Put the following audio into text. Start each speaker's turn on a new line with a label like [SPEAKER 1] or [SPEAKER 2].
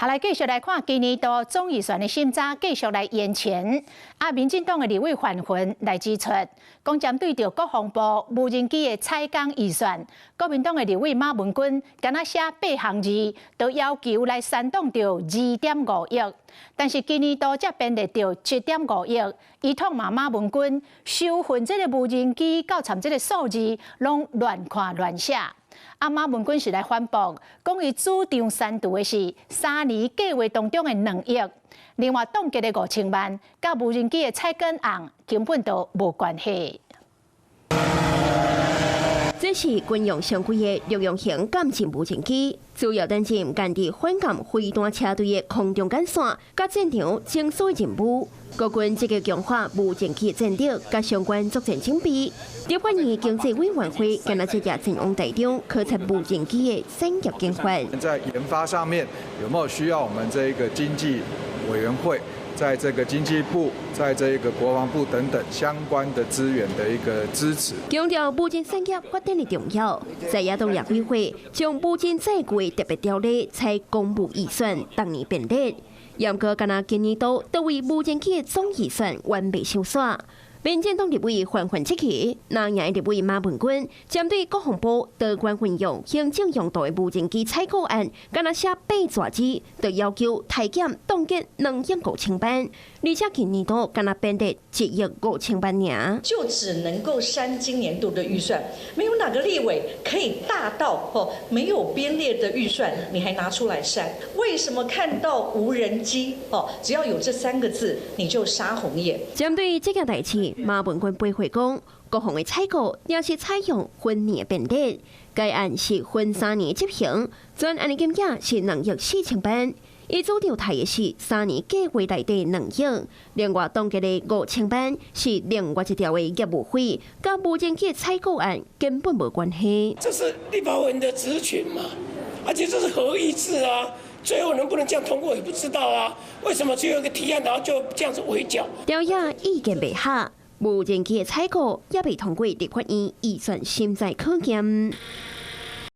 [SPEAKER 1] 好，來繼續來看今年度總預算的審查繼續來延前。啊，民進黨的立委范雲來指出，講針對著國防部無人機的採購預算，國民黨的立委馬文君敢若寫八行字，都要求來刪凍著2.5億，但是今年度才編列著7.5億，伊痛罵馬文君收混這个無人機，佮參這个數字攏亂看亂寫。啊，馬文君是來反駁，講伊主張刪除的是3年計劃當中的2億，另外凍結的5000萬，佮無人機的採購案根本就無關係。
[SPEAKER 2] 這是軍用上貴的陸用型艦戰無人機，主要擔任艦隊反艦飛彈車隊的空中幹線，佮戰場偵搜任務。國軍積極強化無人機戰力，佮相關作戰準備。立法院經濟委員會今仔日前往台中考察無人機的產業研發。
[SPEAKER 3] 在研發上面有沒有需要我們這個經濟委員會，在這個經濟部，在這個國防部等等相關的資源的一個支持。
[SPEAKER 2] 強調無人產業發展的重要，在野黨立委會將無人載具特別條例採公務預算逐年編列，嚴格干焦今年度都為無人機的總預算完備收煞。民進黨立委范雲質疑，藍營立委馬文君針對國防部多官運用行政用途的無人機採購案，干焦寫八逝字，就要求削減凍結2億5千萬，而且今年度干焦編列1億5千萬爾，
[SPEAKER 4] 就只能夠刪今年度的預算，沒有哪個立委可以大到哦沒有編列的預算，你還拿出來刪？為什麼看到無人機哦，只要有這三個字，你就殺紅眼？
[SPEAKER 2] 針對這件代誌，馬文君回回講，國防的採購也是採用分年編列，該案是分3年執行，全案的金額是2億4千萬。伊主張提的是3年計劃內底2億，另外凍結的5000萬是另外一條的業務費，佮無人機採購案根本無關係。
[SPEAKER 5] 這是立法委員的質詢嘛，而且這是合議制啊，最後能不能這樣通過也不知道啊。為什麼只有一個提案，然後就這樣子圍剿？
[SPEAKER 2] 朝野意見袂合，無人機的採購也未通過立法院預算審查考驗。